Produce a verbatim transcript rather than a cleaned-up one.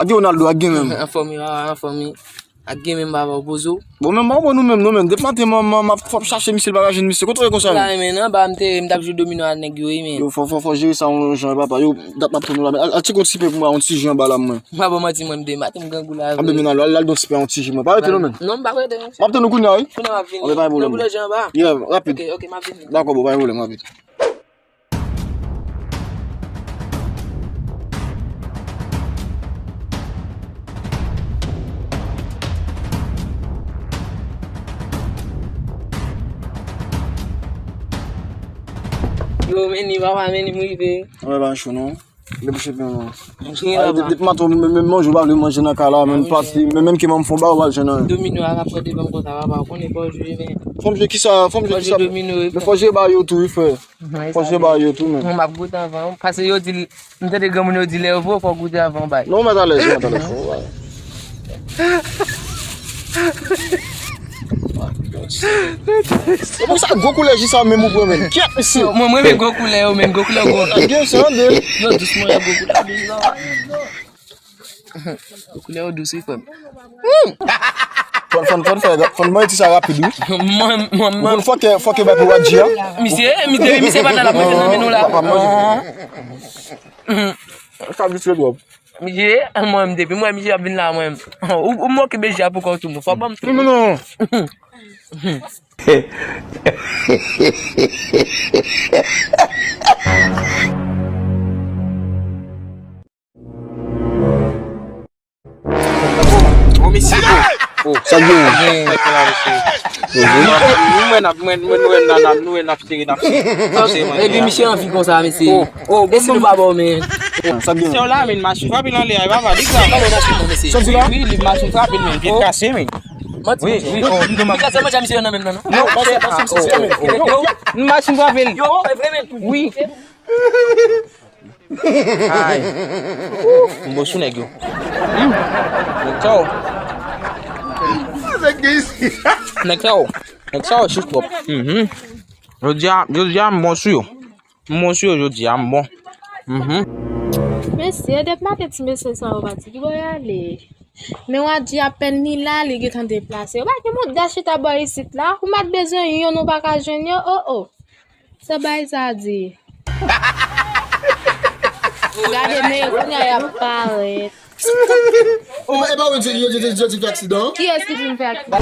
Ak Ronaldo, ak gen menm. Anfòm wi, papa, anfòm wi. Ak gen menm, papa, w poze w. Bon, men m pa konprann nou menm, non, men. Depi maten, m, m, m ap, fò m chache misye, m pa ka jwenn misye. Kote w ye konsa, la, men, anba, m te, m t ap jwe domino ak nèg yo, wi, men. Yo, fò, fò, fò jere sa yon jan, papa. Yo, dat m ap tann nou la, men. Al, al tcheke yon ti pe pou mwen, yon ti je anba la, mwen. M pa bon manti, mwen, m de maten, m grangou la, wi. Anben, men, al, al, al don ti pe, yon ti je, mwen. Pa rete, non, men. Non, m pa rete, non. M ap tann nou kounye a, wi. Kounye a, m ap vini. Anben, pa gen pwoblèm. Nan boulè je anba. Yeah, rapid. Ok, ok, m ap vini. Dakò, bro, pa gen pwoblèm, rapid. Yo, men ni papa, men ni m rive. Mwen pa cho non. Depi chèf mwen. Depi maten, men, men manje w pa vle manje nan kay la, men pati, men, menm ke manman fon ba w pa jwenn anyen. Domino a rap pran devan m konsa, papa, w konnen fò w jwe, men. Fò m jwe kisa, fò m jwe kisa. Domino, men fò w jwe ba yo tou, wi, frè. Fò se ba yo tou, men. Mwen, m ap goute anvan, paske yo di, m tande granmoun yo di, lè yo voye w, fò w goute anvan w bay. Non, mèt alèz, mèt alèz. E pou sa gwo koulè ji sa menm ou pran, men. Kyèt, mesye. Mwen, mwen renmen gwo koulè yo, men gwo koulè gwo. Gen sa, de. Yo dous, mwen, gwo koulè dous, non. Koulè yo dous, wi, frè m. Fòn, fòn, fòn fè, fòn mwen ti sa rapid, wi. Mwen, mwen, mwen. Ou konn fòkè, fòkè bay pou Wadji a? Misye, misye, misye pa nan la manje nan men nou la. Sa vit fè dwòb. Misye, mwen, depi mwen, misye ap vin la, mwen. Ou, ou moke beji a pou kò tou, mwen. Fò ban m tou. Non, non, non. Bon, mesye, bon. Sa gen? Fèk la, mesye. Nou wè n ap, mwen, mwen, nou wè n ap, nou wè n ap sere, n ap sere, n ap sere, mwen. Epi misye anvi konsa, mesye. Oh, oh, bon, eske nou pa bon, men? Sa gen? Se w la, men, machin frape l anlè a, e pa va, li grav. Sa di la? Wi, li machin frape l, men, pye l kase, men. Manti, wi, wi, oh, li kase manje misye nan menm nan, non? Non, pase, pase, pase, men. Machin frape l. Yo, e vre, men. Wi. Ay. Ouf, m bon sou nèg yo. Hmm. Nèg sa yo. Nèg sa yo. Nèg sa yo chif twòp. Mhm. Jodi a, jodi a, m bon sou yo. M bon sou yo jodi a, m bon. Mhm. Mesye, depi maten ti mesye sa yo pati, ki bò y ale? Men Wadji apèn li la, li gentan deplase. Ou pa gen moda chita bò isit la? Ou mèt bezwen youn, ou pa ka jwenn yo? Oh, oh. Sa bay sa di. Gade, men yo kounye a y ap parèt. Oh, e pa ou di, yo di, yo di, yo di fè aksidan? Kiyès ki di m fè aksidan?